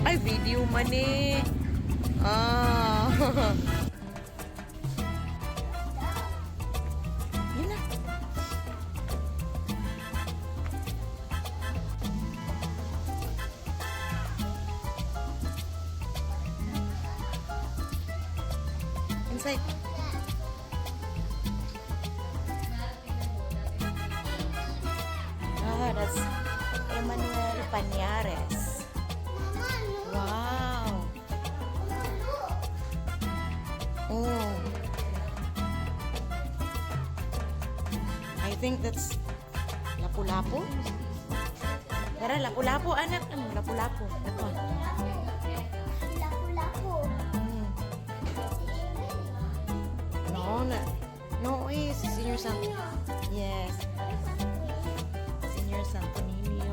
Ay, video man eh. Ah. Yun na. Inside. Ah, that's Emmanuel Pañares. Wow. Oh. I think that's Lapu-Lapu. Tara, Lapu-Lapu, anak. Ano, Lapu-Lapu. That one. Lapu-lapu. No. No, eh. Si Senior Santo. Yes. Senior Santo Niño.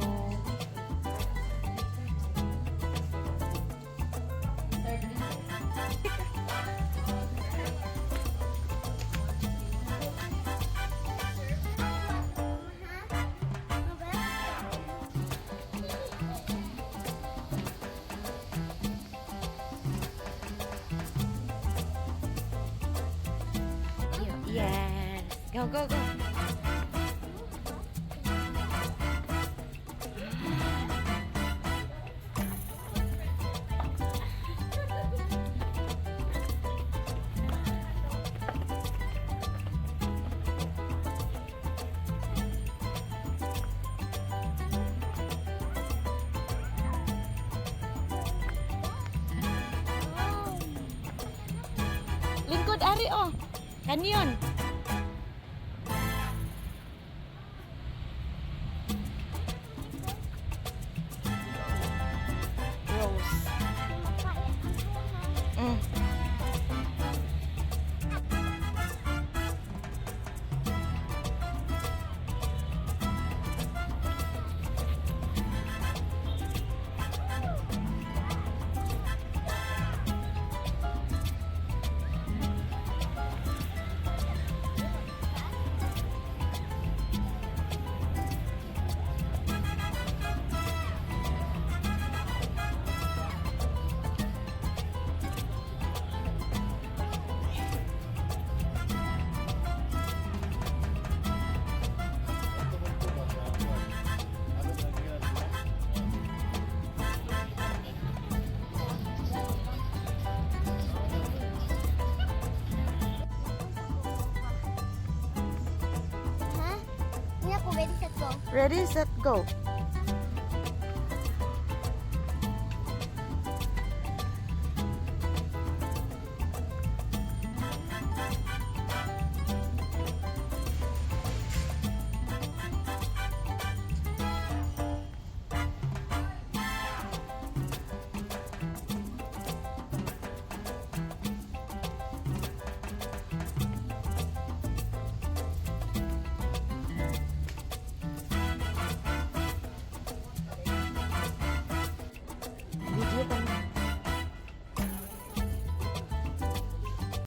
Yes. Go, go, go. Lingkod ari oh. Kanyon. Rose. Ha? Hindi ako ready, set, go. Ready, set, go.